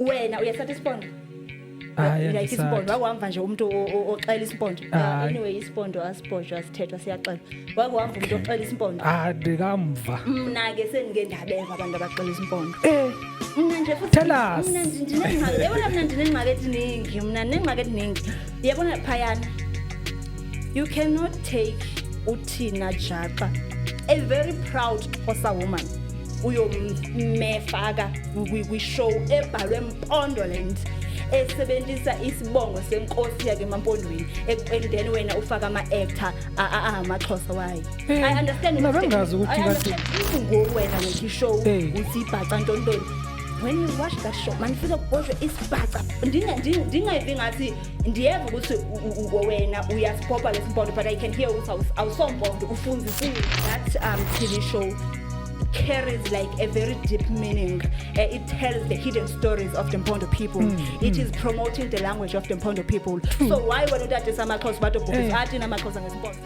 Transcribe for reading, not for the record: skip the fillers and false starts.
Wena uyasatha isipondo? Hayi, Like andisathi. isipondo, wakwamva nje umuntu oxela isipondo? Hayi. Anyway, isipondo asibhojwa, asithethwa, siyaxela. Wakwamva umuntu oxela isipondo? Ah, ndikamva. Mna ke sendike ndabeva abantu abaxela isimpondo. Mna nje futhi Tell us. Mna ndinengxaki, yabona, mna ndinengxaki etiningi, mna ndinengxaki etiningi, yabona phayana. You cannot take uThina Jaxa, a very proud Xhosa woman, uyomefaka kwi-show ebhalwe Mpondoland, esebenzisa isibongo senkosi yake emaMpondweni, and then wena ufaka ama-actor angamaXhosa. Wayo, I understand. Mna bengazi ukuthi I understand nguwena wenza i-show, uthi ibhaca ntontoni. When you watch that show, manifike kubhojwe isibhaca, ndingayivi ngathi ndiyeva ukuthi wena uyasiphopa lesimpondo, but I can hear ukuthi awusompondo, ufunzisiwe. That TV show carries like a very deep meaning. It tells the hidden stories of the Mpondo people. It is promoting the language of the Mpondo people. So why wena utatisa amaXhosa, bathi obhubhisa athini amaXhosa ngesimpondo?